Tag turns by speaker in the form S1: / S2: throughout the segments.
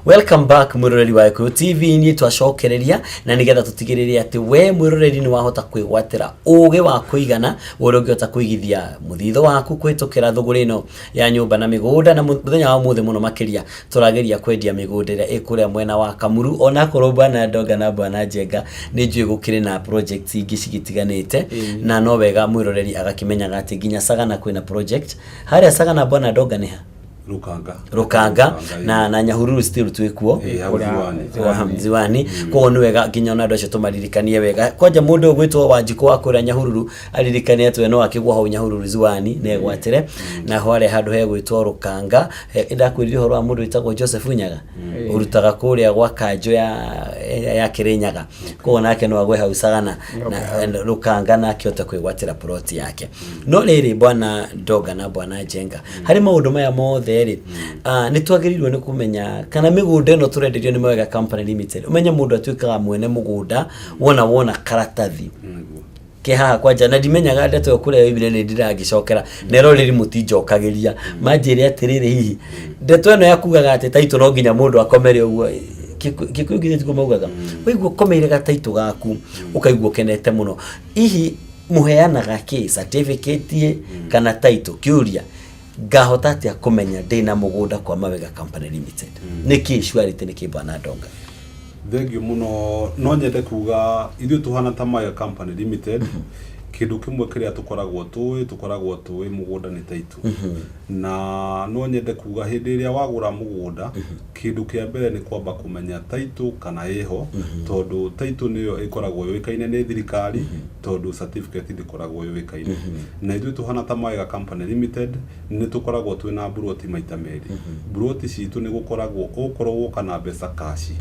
S1: Welcome back, mwiroreri wa Gikuyu TV. Niĩ twacokereria na nigetha tutigĩrĩre atĩ we mwiroreri nĩ wahota kwĩgwatĩra ũgĩ wa kũigana ũrĩa ũngĩhota kũigithia mũthithũ waku kũhĩtũkĩra thũgũrĩ ĩno ya nyũmba na mĩgũnda. Na mũthenya wa ũmũthĩ mũno makĩria tũrageria kwendia mĩgũnda ĩrĩa ĩ kũrĩa mwena wa Kamuru, onakorwo bwana Ndonga na bwana Njenga nĩ njũĩ gũkĩrĩ na projects ingĩ cigĩtiganĩte, na no wega mwĩroreri agakĩmenyaga atĩ nginya Sagana kwĩna project harĩa Sagana. Bwana Ndonga, nĩ ha?
S2: Rukanga.
S1: Rukanga na Nyahururu still twĩkuo.
S2: Ĩĩ, hau Ziwani.
S1: Aha, Ziwani. Koguo nĩ wega nginya ona andũ acio tũmaririkanie wega. Kwanja mũndũ ũgwĩtwo Wanjikũ wa kũrĩa Nyahururu aririkane atĩ we no akĩgwa hau Nyahururu Ziwani na egwatĩre na harĩa handũ hegwĩtwo Rukanga. Ndakwĩrire ũhoro wa mũndũ wĩtagwo Joseph Nyaga ũrutaga kũrĩa gwa kanjũ ya Kĩrĩnyaga. Koguo nake no agwe hau Sagana na Rukanga na akĩhote kwĩgwatĩra plot yake. No rĩrĩ, bwana Ndonga na bwana Njenga, harĩ maũndũ maya mothe rĩ, nĩ twagĩrĩirwo nĩ kũmenya kana mĩgũnda ĩno tũrenderio nĩ Mawega Company Limited. Ũmenye mũndũ atuĩkaga mwene mũgũnda wona karatathi ke haha kwanja, na ndimenyaga ndeto ĩyo kũrĩa yoimire. Nĩ ndirangĩcokera na eroreri mũtinjokagĩria manjĩre atĩrĩrĩ, hihi ndeto ĩno ya kugaga atĩ taitũ no nginya mũndũ akomere ũguo, Gĩkũyũ githĩ tiguo maugaga, waigua ũkomeire gataitũ gaku ũkaigua ũkenete mũno. Hihi mũheanaga kĩ, certificate kana title? Kĩũria, ngahota atĩa kũmenya ndĩna mũgũnda kwa Mawega Company Limited? Nĩ kĩ surety? Nĩ kĩ, bwana Ndonga?
S2: Thengiũ mũno. No nyende kuga ithuĩ tũhana ta Mawega Company Limited, kĩndũ kĩmwe kĩrĩa tũkoragwo tũĩ mũgũnda nĩ title. Na no nyende kuga hĩndĩ ĩrĩa wagũra mũgũnda, kĩndũ kĩa mbere nĩ kwamba kũmenya title kana ĩho, tondũ title nĩyo ĩkoragwo yũĩkaine nĩ thirikari, tondũ certificate ndĩkoragwo yũĩkaine. Na ithuĩ tũhana ta Mawega Company Limited nĩ tũkoragwo twĩna mburoti maita merĩ. Mburoti citũ nĩ gũkoragwo ũkorwo woka na mbeca cash,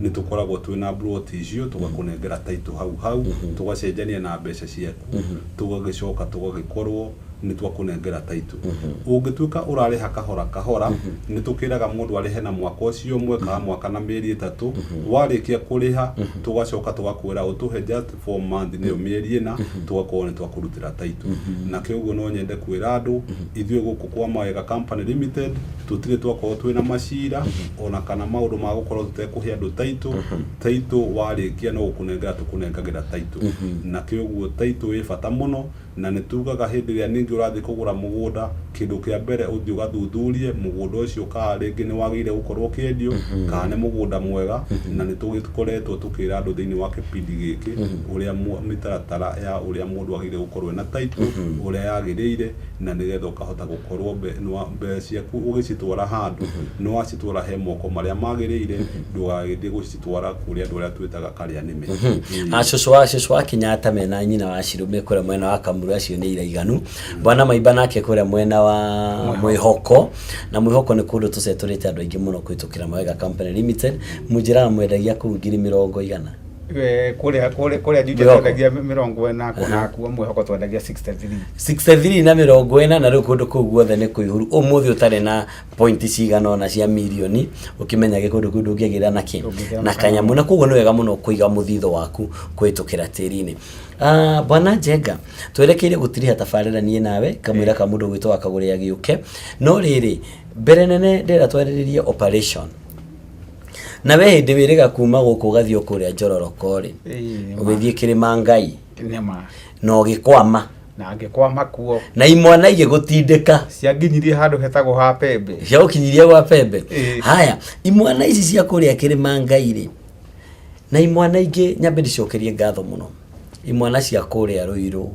S2: nĩ tũkoragwo twĩna mburoti icio, tũgakũnengera title hau hau, tũgacenjania na mbeca ciaku, tũgagĩcoka tũgagĩkorwo nĩ twakũnengera title. Ũngĩtuĩka ũrarĩha kahora kahora, nĩ tũkĩraga mũndũ arĩhe na mwaka ũcio ũmwe kana mwaka na mĩeri 3. Warĩkia kũrĩha, tũgacoka tũgakwĩra ũtũhe just 4 month, nĩyo mĩeri 4, tũgakorwo nĩ twakũrutĩra title. Na kĩoguo no nyende kwĩra andũ, ithuĩ gũkũ kwa Mawega Company Limited tũtirĩ twakorwo twĩna macira ona kana maũndũ ma gũkorwo tũtekũhe andũ title. Title warĩkia no gũkũnengera tũkũnengagĩra title. Na kĩoguo title ĩ bata mũno, na nĩ tugaga hĩndĩ ĩrĩa ningĩ ũrathiĩ kũgũra mũgũnda, kĩndũ kĩa mbere ũthiĩ ũgathuthurie mũgũnda ũcio kana rĩngĩ nĩ wagĩrĩire gũkorwo ũkĩendio kana nĩ mũgũnda mwega. Na nĩ tũgĩkoretwo tũkĩra andũ thĩinĩ wa kĩbindi gĩkĩ ũrĩa mĩtaratara ya ũrĩa mũndũ agĩrĩire gũkorwo ena title ũrĩa yagĩrĩire, na nĩgetha ũkahota gũkorwo mbeca ciaku ũgĩcitwara handũ nĩ wacitwara he moko marĩa magĩrĩire, ndũgagĩthiĩ gũcitwara kũrĩ andũ arĩa twĩtaga karĩa nĩme.
S1: Ah, cũcũ wa Kenyatta mena nyina wa Cirũ me kũrĩa mwena wa Kamuru, acio nĩ iraiganu. Bwana Maimba nake kũrĩa mwena wa Mwĩhoko, na Mwĩhoko nĩ kũndũ tũcetũrĩte andũ aingĩ mũno kũhĩtũkĩra Mawega Company Limited. Mũnjĩraga mwendagia kũu ngiri mĩrongo igana?
S3: Kũrĩa Juja
S1: Mwĩhoko.
S3: twendagia 40, kuo Mwĩhoko twendagia 63.
S1: 63 na 40. Na rĩu kũndũ kũu guothe nĩ kũihũru. Ũmũthĩ ũtarĩ na point cigana ona cia mirioni ũkĩmenya kũndũ kũu ndũngĩgĩra na kĩ
S3: Ndũngĩgĩra
S1: na
S3: na
S1: kanyamũ. Na koguo nĩ wega mũno kũiga mũthithũ waku kũhĩtũkĩra tĩri-inĩ. Ah, bwana Njenga, twerekeire gũtiriha tabarĩra niĩ nawe kamũira ka mũndũ gwĩtwo akagũrĩa gĩũke. No rĩrĩ, mbere nene ndĩrenda twarĩrĩrie operation. Na we hĩndĩ wĩrĩga kuma gũkũ ũgathiĩ o kũrĩa Njororoko rĩ,
S3: Ĩĩ, nĩ ma.
S1: ũgĩthiĩ kĩrĩma Ngai
S3: Nĩ ma.
S1: Na ũgĩkwama.
S3: Na ngĩkwama kuo.
S1: Na imwana igĩgũtindĩka.
S3: Cianginyirie handũ hetagwo ha Pembe.
S1: Ciagũkinyirie gwa Pembe.
S3: Ĩĩ.
S1: Haya, imwana ici cia kũrĩa kĩrĩma Ngai rĩ, na imwana ingĩ, nyambe ndicokerie ngatho mũno imwana cia kũrĩa Rũirũ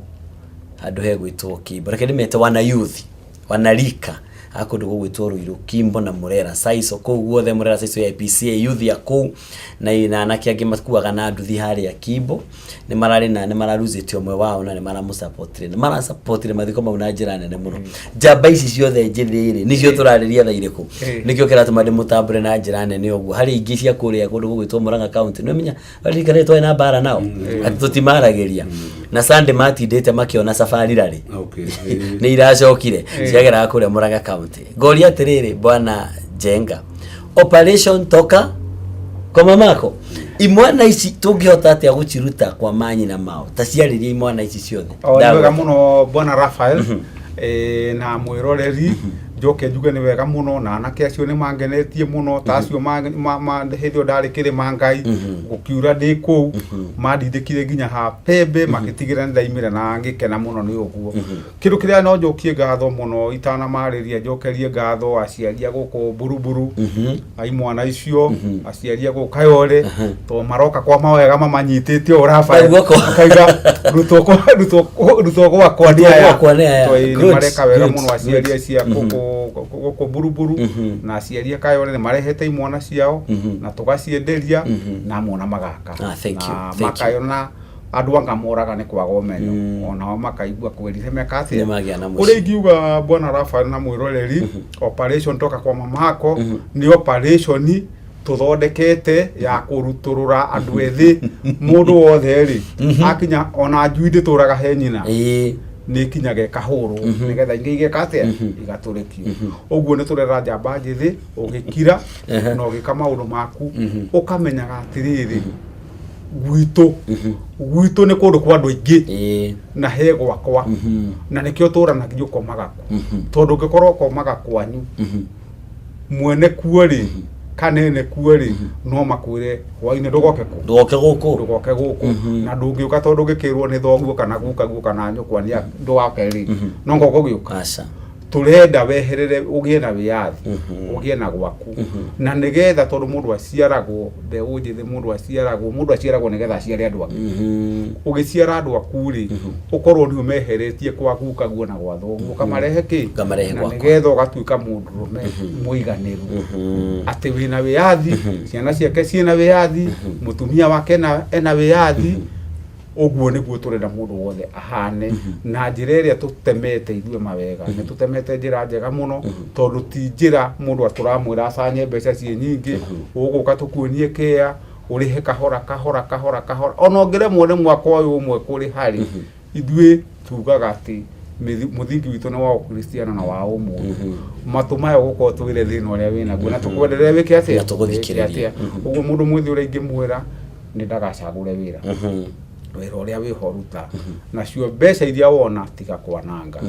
S1: handũ hegwĩtwo Kimbo. Reke ndĩmete wana youth, wanarika a kũndũ gũgwĩtwo Rũirũ, Kimbo na Murera Saico, kũu guothe Murera Saico ya IPCA youth ya kũu, na anake angĩ makuaga na nduthi harĩa Kimbo, nĩ mararĩ na nĩ mararuzĩte ũmwe wao na nĩ maramũsupportire, nĩ marasupportire mathiko mau na njĩra nene mũno. Njamba ici ciothe njĩthĩ rĩ, nĩcio tũrarĩria thaa irĩkũ? Nĩkĩo kĩratũma ndĩmũtambũre na njĩra nene ũguo. Harĩ ingĩ cia kũrĩa kũndũ gũgwĩtwo Murang'a County, nĩũmenya waririkana twarĩ na mbara nao atĩ tũtimaragĩria na Sunday matindĩte makĩona safari rarĩ nĩ iracokire ciageraga kũrĩa Murang'a County. Ngoria atĩrĩrĩ, bwana Njenga, operation toka kwa mamako, imwana ici tũngĩhota atĩa gũciruta kwa manyina mao? Ta ciarĩria imwana ici ciothe.
S3: O nĩ wega
S1: Ndagweta.
S3: mũno, bwana Raphael, na mwĩroreri. Njoke njuge nĩ wega mũno, na anake acio nĩ mangenetie mũno, ta acio hĩndĩ ĩyo ndarĩ kĩrĩma Ngai, gũkiura ndĩ kũu, mandindĩkire nginya ha Pembe, magĩtigĩra nĩ ndaimĩra na ngĩkena mũno nĩ ũguo. Kĩndũ kĩrĩa no njokie ngatho mũno itanamarĩria, njokerie ngatho aciari a gũkũ Buruburu, a imwana icio, aciari a gũkũ Kayole, tondũ maroka kwa mawega mamanyitĩte ũũ Rafael.
S1: Guoko.
S3: Makauga, rutwo rutwo gwakwa nĩ
S1: Rutwo
S3: aya.
S1: gwakwa nĩ aya.
S3: Tondũ nĩ
S1: Good,
S3: mareka wega
S1: good,
S3: mũno aciari
S1: good.
S3: acio a gũkũ Buruburu, na aciari a Kayole nĩ marehete imwana ciao na tũgacienderia na amwe magaka.
S1: Ah, thank you,
S3: Na
S1: thank you.
S3: makayona andũ anga moraga nĩ kwaga ũmenyo, onao makaigua kwĩrire meka atĩa.
S1: Nĩmagĩa na mũciĩ.
S3: Ũrĩa ingiuga, bwana Rafael na mwĩroreri, operation toka kwa mamako nĩ operation tũthondekete ya kũrutũrũra andũ ethĩ. Mũndũ wothe rĩ akinya, ona njui ndĩtũraga he nyina, nĩ ikinyaga ĩkahũrwo nĩgetha ingĩ igeka atĩa, igatũrĩkio. Ũguo nĩ tũrera njamba njĩthĩ, ũgĩkira na ũgĩka maũndũ maku, ũkamenyaga atĩrĩrĩ, gwitũ nĩ kũndũ kwa andũ aingĩ na he gwakwa, na nĩkĩo tũranagio ũkomaga ku, tondũ ũngĩkorwo ũkomaga kwanyu mwene kuo rĩ, kana ene kuo rĩ, no makwĩre hwainĩ ndũgoke kũ,
S1: Ndũgoke gũkũ.
S3: Ndũgoke gũkũ, na ndũngĩũka tondũ ũngĩkĩrwo nĩ thoguo kana gukaguo kana nyũkwa nĩ ndũgoke rĩ, no ngoka ũgĩũka.
S1: Aca.
S3: Tũrenda weherere, ũgĩe na wĩyathi, ũgĩe na gwaku, na nĩgetha tondũ mũndũ aciaragwo mbeũ njĩthĩ, mũndũ aciaragwo nĩgetha aciare andũ angĩ. Ũgĩciara andũ aku rĩ, ũkorwo nĩ ũmeheretie kwa gukaguo na gwa thoguo, ũkamarehe kĩ?
S1: Ũkamarehe
S3: Na
S1: gwakwa.
S3: nĩgetha ũgatuĩka mũndũrũme mũiganĩru, atĩ wĩna wĩyathi, ciana ciake ciĩna wĩyathi, mũtumia wake ena wĩyathi. Ũguo nĩguo tũrenda mũndũ wothe ahane. Na njĩra ĩrĩa tũtemete ithuĩ mawega, nĩ tũtemete njĩra njega mũno, tondũ ti njĩra mũndũ atũramwĩra acanye mbeca ciĩ nyingĩ. Ũgũka tũkuonie kĩa ũrĩhe kahora kahora kahora kahora, ona ũngĩremwo nĩ mwaka ũyũ ũmwe kũrĩha rĩ, ithuĩ tugaga atĩ mũthingi witũ nĩ wa ũkristiano na wa ũmũndũ. Matũ maya ũgũkorwo twĩre thĩna ũrĩa wĩnaguo na tũkwenderere wĩke atĩa?
S1: Na tũgũthikĩrĩrie.
S3: Wĩke atĩa. Ũguo mũndũ mwĩthĩ ũrĩa ingĩmwĩra nĩ ndagacagũre wĩra, wĩra ũrĩa wĩho ruta, nacio mbeca iria wona tiga kwananga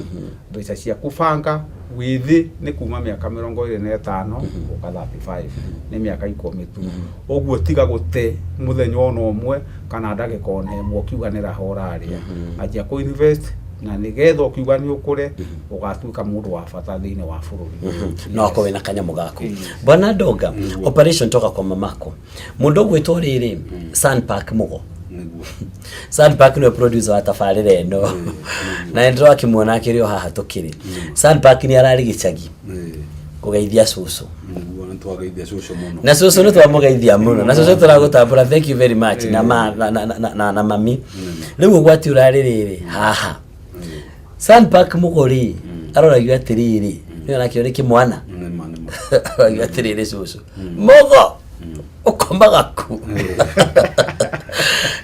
S3: mbeca ciaku. Banga wĩthĩ nĩ kuma mĩaka 25 gũka 35, nĩ mĩaka 10 tu. Ũguo tiga gũte mũthenya ona ũmwe kana ndagĩka ona ĩmwe ũkiuga nĩ raha ũrarĩa. Anjia kũ invest na nĩgetha ũkiuga nĩ ũkũre, ũgatuĩka mũndũ wa bata thĩinĩ wa bũrũri.
S1: No akorwo wĩna kanyamũ gaku. Bwana Ndonga, operation toka kwa mamako, mũndũ ũgwĩtwo rĩrĩ Sunpark Mugo.
S2: Nĩguo.
S1: Sunpark nĩwe producer wa tabarĩra ĩno, na nĩ ndĩrakĩmuona akĩrĩ o haha tũkĩrĩ. Sunpark nĩ ararĩ gĩcagi kũgeithia cũcũ.
S2: Nĩguo, nĩ twageithia cũcũ mũno.
S1: Na cũcũ nĩ twamũgeithia mũno, na cũcũ tũragũtambũra, thank you very much, na ma, na, na, na, na, na mami. Rĩu ũgwati ũrarĩ rĩrĩ haha, Sunpark Mugo rĩ aroragio atĩrĩrĩ, nĩwe nakĩo nĩ kĩmwana.
S2: Nĩma, nĩma.
S1: Aroragio atĩrĩrĩ, cũcũ Mugo, ũkomaga ku?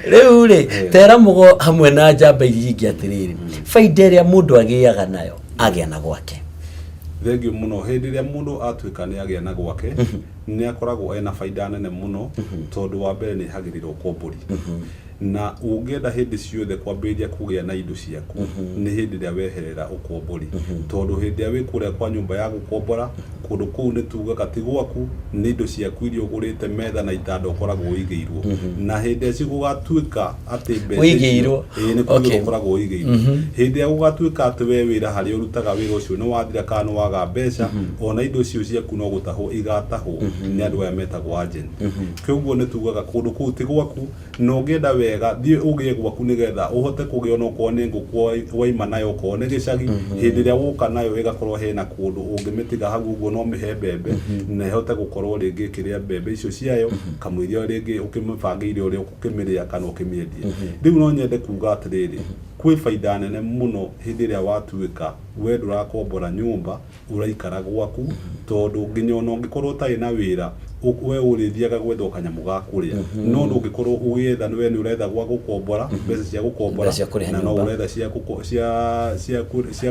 S1: Rĩu rĩ, tera Mugo hamwe na njamba iria ingĩ atĩrĩrĩ, baida ĩrĩa mũndũ agĩaga nayo agĩa na gwake.
S2: Thengiũ mũno. Hĩndĩ ĩrĩa mũndũ atuĩka nĩ agĩa na gwake, nĩ akoragwo ena baida nene mũno, tondũ wa mbere nĩ ehagĩrĩra ũkombori. Na ũngĩenda hĩndĩ ciothe kwambĩrĩria kũgĩa na indo ciaku nĩ hĩndĩ ĩrĩa weherera ũkombori, tondũ hĩndĩ ĩrĩa wĩ kũrĩa kwa nyũmba ya gũkombora, kũndũ kũu nĩ tugaga ti gwaku, nĩ indo ciaku iria ũgũrĩte, metha na itanda ũkoragwo ũigĩirwo. Na hĩndĩ ĩrĩa gũgatuĩka atĩ mbeca icio-
S1: Ũigĩirwo?
S2: Ĩĩ, nĩ kũigĩrwo. Ũkoragwo ũigĩirwo. Hĩndĩ ĩrĩa gũgatuĩka atĩ we wĩra harĩa ũrutaga wĩra ũcio nĩ wathira kana nĩ waga mbeca, ona indo icio ciaku no gũtahwo igatahwo nĩ andũ aya metagwo agent. Kĩoguo nĩ tugaga kũndũ kũu ti gwaku, na ũngĩenda wega thiĩ ũgĩe gwaku nĩgetha ũhote kũgĩa ona okorwo nĩ ngũkũ waima nayo, okorwo nĩ gĩcagi, hĩndĩ ĩrĩa woka nayo ĩgakorwo hena kũndũ ũngĩmĩtiga hau ũguo, no mĩhe mbembe na ĩhote gũkorwo rĩngĩ ĩkĩrĩa mbembe icio ciayo kamũiria rĩngĩ ũkĩmĩbangĩire ũrĩa ũkũmĩrĩa kana ũkĩmĩendie. Rĩu no nyende kuga atĩrĩrĩ, kwĩ baida nene mũno hĩndĩ ĩrĩa watuĩka we ndũrakombora nyũmba, ũraikara gwaku, tondũ nginya ona ũngĩkorwo ũtarĩ na wĩra, we ũrĩthiaga gwetha o kanyamũ ga kũrĩa, no ndũngĩkorwo ũgĩetha, we nĩ ũretha gwa gũkombora, mbeca cia gũkombora,
S1: Mbeca cia kũrĩha
S2: na no
S1: nyũmba.
S2: ũretha cia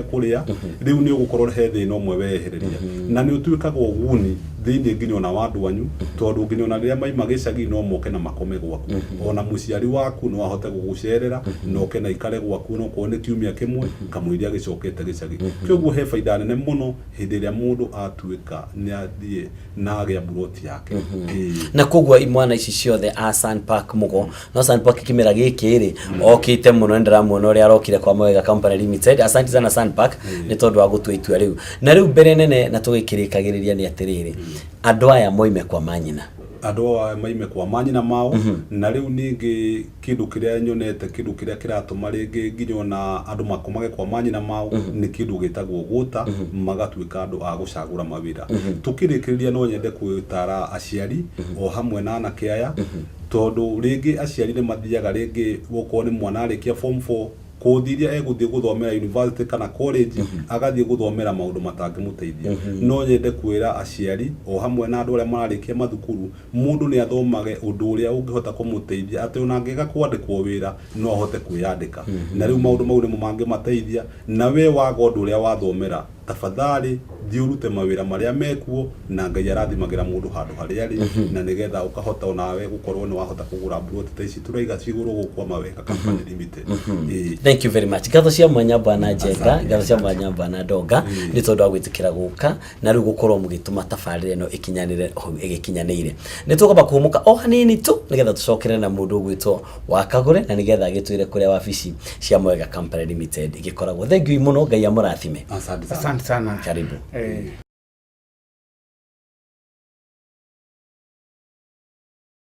S2: kũrĩa. Rĩu nĩ ũgũkorwo he thĩna ũmwe weyehereria, na nĩ ũtuĩkaga ũguni Thĩinĩ nginya ona wa andũ anyu, tondũ nginya ona rĩrĩa maima gĩcagi no moke na makome gwaku. Ona mũciari waku no ahote gũgũcerera na oke na aikare gwaku onokorwo nĩ kiumia kĩmwe kamũira agĩcokete gĩcagi. Kĩoguo he baida nene mũno hĩndĩ ĩrĩa mũndũ atuĩka nĩ athiĩ na agĩa mburoti yake. Ĩĩ.
S1: Na koguo imwana ici ciothe a Sun Park Mugo, no Sun Park kĩmera gĩkĩ rĩ okĩte mũno, nĩ ndĩramuona ũrĩa arokire kwa Mawega Company Limited. Asante sana Sun Park nĩ tondũ wa gũtua itua rĩu. Na rĩu mbere nene na tũgĩkĩrĩkagĩrĩria nĩ atĩrĩrĩ, andũ aya moime kwa manyina.
S2: Andũ aya maime kwa manyina mao. Na rĩu ningĩ kĩndũ kĩrĩa nyonete, kĩndũ kĩrĩa kĩratũma rĩngĩ nginya ona andũ makomage kwa manyina mao nĩ kĩndũ gĩtagwo gũta, magatuĩka andũ a gũcagũra mawĩra. Tũkĩrĩkĩrĩria, no nyende gwĩtara aciari o hamwe na anake aya, tondũ rĩngĩ aciari nĩ mathiaga rĩngĩ gũkorwo nĩ mwana arĩkia form 4, kothi iria egũthiĩ gũthomera university kana college, agathiĩ gũthomera maũndũ matangĩmũteithia. No nyende kwĩra aciari o hamwe na andũ arĩa mararĩkia mathukuru, mũndũ nĩ athomage ũndũ ũrĩa ũngĩhota kũmũteithia atĩ ona angĩaga kwandĩkwo wĩra no ahote kwĩyandĩka. Na rĩu maũndũ mau nĩmo mangĩmateithia. Na we waga ũndũ ũrĩa wathomera, tafadhali thiĩ ũrute mawĩra marĩa mekuo, na Ngai arathimagĩra mũndũ handũ harĩa arĩ, na nĩgetha ũkahota onawe gũkorwo nĩ wahota kũgũra mburoti ta ici tũraiga cigũrũ gũkũ kwa Mawega Company Limited. Ĩĩ.
S1: Thank you very much. Ngatho cia mwanya bwana Njenga,
S2: Asante.
S1: ngatho cia mwanya bwana Ndonga nĩ tondũ wa gwĩtĩkĩra gũka na rĩu gũkorwo mũgĩtũma tabarĩra ĩno ĩkinyanĩre hau ĩgĩkinyanĩire. Nĩ tũkwamba kũhũmũka o hanini tu nĩgetha tũcokere na mũndũ ũgwĩtwo wa Kagũre, na nĩgetha agĩtwĩre kũrĩa wabici cia Mwega Company Limited igĩkoragwo. Thank you mũno, Ngai amũrathime.
S2: Asante sana.
S3: Asante sana.
S1: Karibu.
S3: Eh.